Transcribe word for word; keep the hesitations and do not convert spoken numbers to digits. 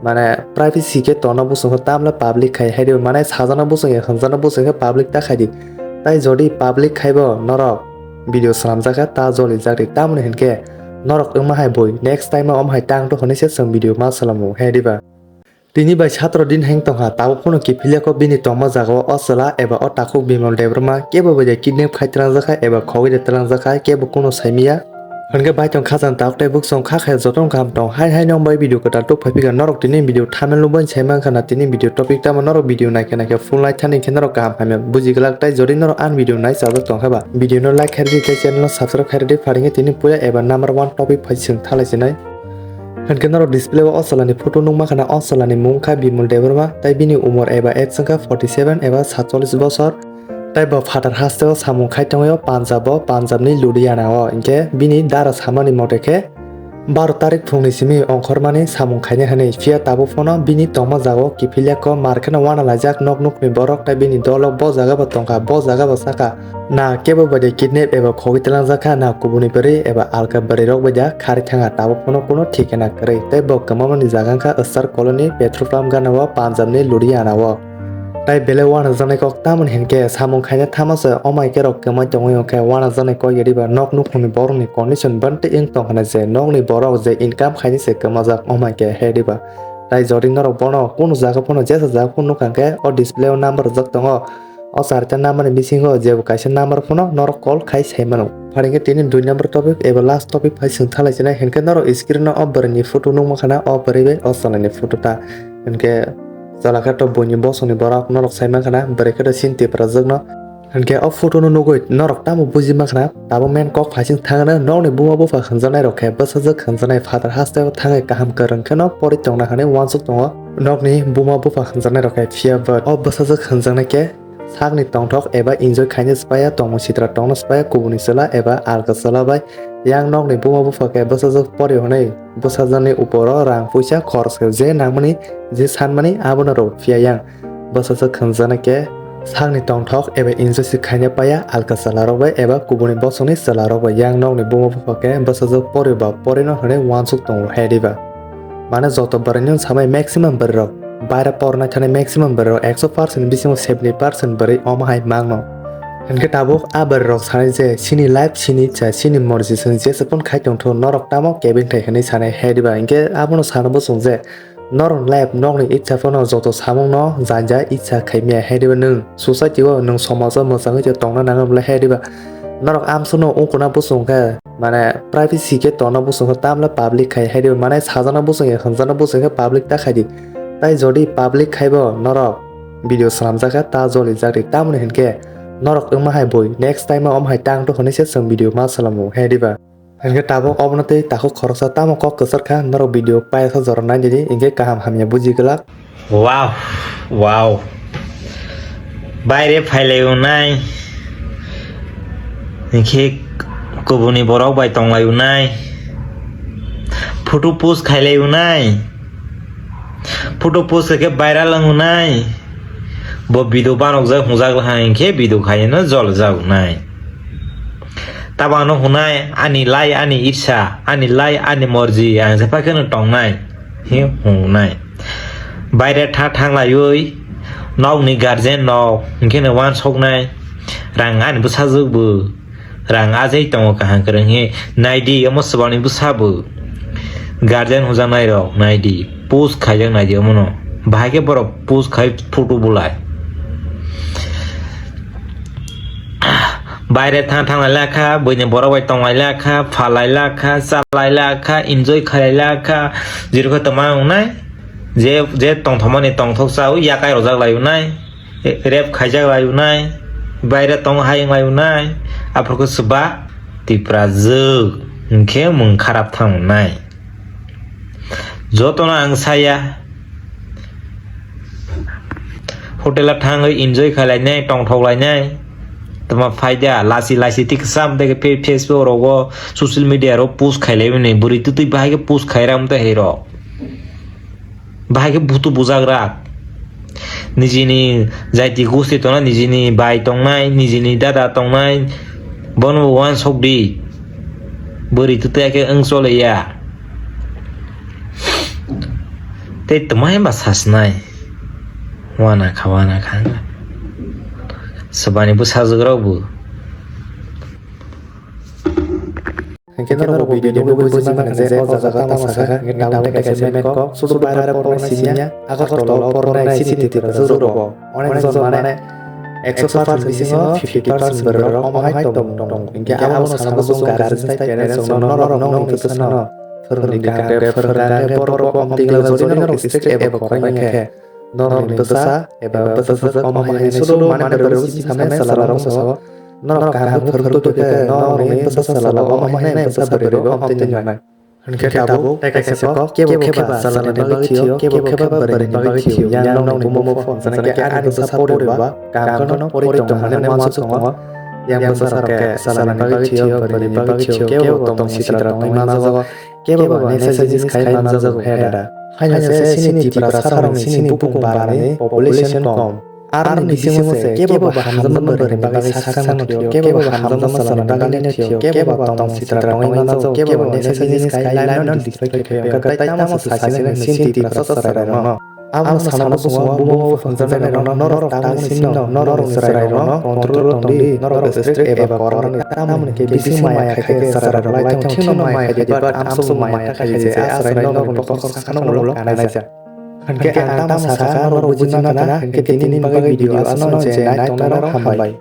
mane privacy khe tongna bwswk khe tamle public khai hai di, mane sajana bwswk ya hwnjana bwswk khe public ta khai di. Tai jodi public khaibo norok video swnamjak kha ta joli jak di, tamoni hinkhe norok wngma hai bui next time o omo hai tang to hwnwi se chwng video ma swlamu hai diba. Tini bai satro din heng tongkha, tabuk phano kiphilya kok bini tongma jagao o chwla eba o takhuk Bimal Debbarma kebo bai de kidnap khai twlangjakha eba khogwi de twlangjakha, kebo kuno saimiya. Hwnkhe bai tong khajang tabuk tei bwswng kha khe jotono kaham tong. Hai hai nong bai video kwtal tuk phai phikha, norok tini video thumbnail nukbai sai mankha na tini video topic tamo, norok video naikhe naikhe full nai thani khe norok kaham hamya buji glak. Tai jodi norok ani video nai chajak tongkha ba video no like khaidi tei channel no subscribe khaidi, pharingkhe tini puila eba number one topic phai chwng thalai sinai. Hwnkhe norok display o o chwlani photo nukma khana, o chwlani mung kha Bimal Debbarma, tai bini umor eba age wngkha forty seven eba satchollish bosor. Tai bo phatar hasteo samung khai tongwi o Punjab o, Punjab ni Ludhiana o, hinkhe bini dara samani mote khe baro tarik phungni simi ongkhormani samung khainai hwnwi, phiya tabuk phano bini tongma jagao kiphilya kok mar kheno wana laijak nok nukni borok tai bini dolo bo jaga bo tongkha, bo jaga bo sakha. Na kebo bai de kidnap eba khogwi twlangjak kha, na kubuni bwrwi eba alka bwrwi rok bai da kharwi thangkha, tabuk phano kuno thikana kwrwi. Tei bo kwmamani jaga wngkha Star Colony petrol pump gana o, Punjab ni Ludhiana o. Tai belai uanajaknai kok tamoni hinkhe samung khaina thama se omai khe rok kwmai tongwi hwnkhe uanajaknai kok ya diba nok nukhungni borokni condition bantwi wng tong hwnwi se nokni borok je income khaini se kwmajak omai khe he diba. Tai jodi norok bono kunu jaga phano jesa jaga phano nukha hwnkhe o display o number rijak tongo. O charta number ni bisingo jebo kaisa number phano norok call khai sai mano. Pharingkhe tini dui number topic eba last topic phai chwng thalai sinai, hinkhe norok screen o o bwrwi ni photo nukma khana, o bwrwi bai o chwlai ni photo ta. Hinkhe chwla khe to buini bosongni borok norok sai mankha na, bwrwi khe to sini Tiprajwk no. Hinkhe o photo no nugwi norok tamo buji mankha na, tabuk main kok phai chwng thangna nokni buma bupha hwnjaknai rok khe bwsajwk hwnjaknai phatar hasteo thangwi kaham kwrwng kheno porwi tongna hwnwi uansuk tongo. Nokni buma bupha hwnjaknai rok khe phiya bo o bwsajwk hwnjaknai khe sakni tongthok eba enjoy khaina swpaiya, tongmung sitra tongna swpaiya, kubuni chwla eba alka chwla bai yang nokni buma bupha khe bwsajwk pori hwnwi bwsajakni uporo rang puisa khoroksa je nangmani je sanmani abono rw phiya yang. Bwsajwk hwnjaknai khe sakni tongthok eba enjoy se khaina paiya alka chwla rok bai eba kubuni bosongni chwla rok bai, yang nokni buma bupha khe bwsajwk pori ba porino hwnwi uansuk tongo hai diba. Mane joto bwrwini wng samai maximum bwrwirok, baira pornai thani maximum bwrwirok ekso percent bisingo seventy percent bwrwi omo hai mangno. Hinkhe tabuk a bwrwirok sanai je chini life, chini ichha, chini morji, chwng jesa phano khai tongthu, norok tamo kebeng thai hwnwi sanai hai diba. Hinkhe abono sana bwswng je norok life, nokni ichha phano joto samungno janja ichha khaimya hai diba. Nwng society o, nwng somajo mwchangwi tongna nangma hai diba. Norok amsukno ungkuna bwswng khe mane privacy khe tongna bwswk khe tamle public khai hai diba, mane sajana bwswk ya hwnjana bwswk khe public ta khai di. Tai jodi public khaibo norok video swnamjak kha ta joli jak di, tamoni hinkhe norok wngma hai bui next time o omo hai tang to hwnwi se chwng video ma swlamu hai diba. Hinkhe tabuk obono tei takhuk khoroksa tamo kok kwchar kha, norok video paisa jora nai di, hinkhe kaham hamya buji glak. Wow, wow. Baire phailai unai. Hinkhe kubuni borok bai tonglai unai. Photo post khailai unai. Photo post khe viral wng unai. Bo video banokjak hwnjak laha hinkhe video khaino joljak unai. Tabangno hunai ani lai ani irsa, ani lai ani morji, ang jephai kheno tongnai. Hi hungnai. Baire tha thanglaiwi nokni guardian rok hinkhe no uansuknai. Rang ani bwsajwk bo rang ajai tongo kaham kwrwng hi naidi omo swbangni bwsa bo. Guardian hujaknai rok naidi post khaijak naidi omono. Bahai khe borok post khai photo bulai. Baire thang thang lai kha, buini borok bai tong lai kha, pha lai kha, cha lai kha, enjoy khai lai kha, jero khe tongma wngnai, je, je tongthokmani tongthok cha o, yakai rojak lai wnai, rape khaijak lai wnai, baire tong hai wng lai wnai, aphuru khe swba Tipra jwk hinkhe mung kharap thang wnai. Jotono ang saya. Hotel o thangwi enjoy khlainai, tongthok lainai. Tama phaida, lasi lasi tik sam de ke pe-, Facebook rogo, social media ro post khailai mani, bwrwi twtwi bahai ke post khairam te hero. Bahai ke butu bujagra. Nijini jaiti gusti tona, nijini bai tongnai, nijini dada tongnai, bono uansok di. Bwrwi twtwi ke wng chole ya. Tei twmai ba sasnai. Wana kha, wana kha. Swbani bwsajwk rok bo. Hingke norok bo video nugwi bujima kha je o jaga tamo sakha, hingke tabuk kaisa main kok, sudu baira pornai siniya, Agartala o pornai sini Tiprasa juro bo. Onek jon mane ekso percent bisingo fifty percent borok omo hai tong tong. Hingke abono sana bosong guardians tai parents rokno norok nokni bwsano phwrwngdi kaham khe phwrwngdi kaham khe borok bo omo tigla jodi norok strict eba kwrwngya khe norokni bwsa eba bwsajwk omo hai sudu mane borok simi samai chwla rok bwsa norok kaham khe phwrwngtwi khe norokni bwsa chwla rok omo hai bwsa bwrwi rok omo twi nai. Hwnkhe tabuk tei kaisa kok, kebo khe ba chwla ni bagwi thwiyo, kebo khe ba bwrwi ni bagwi thwiyo. Yang nokni bumo bo phone sana khe ani bwsa poriba, kaham kheno pori tong hwnwi uansuk tongo. Yang bwsa rok khe chwla ni bagwi thwiyo, bwrwi ni bagwi thwiyo, kebo bo tong sitra tongwi manjago, kebo bo nesa jinis khai manjago he dada. Haino se chini Tiprasa rokni chini bupung barani population kom. Aroni bisingo se kebo bo hamjakma bwrwini bagwi sak sakno thwiyo, kebo bo hamjakma chwlani bagwi no thwiyo, kebo bo tong sitra tongwi manjago, kebo bo nesa jinis khai life no destroy khe phaio. Hwnkhe tei tamo se sachina hwnwi chini Tiprasa chwrairokno. Abono sana bosongo bumo bo phwrwngjaknairokno norok tangwi sinno norokni chwrairokno control tongdi, norok strict eba kwrwngni tamoni khe bising maya khai khe chwrairok lai thung thwino maya khai di, but amsuk maya ta khai je a chwrai norokni bokhok sakno ulo kanaijak. Hwnkhe ang tamo sakha norok bujima kana, hwnkhe tini bagwi video aswkno je nai tongnai rok hambai.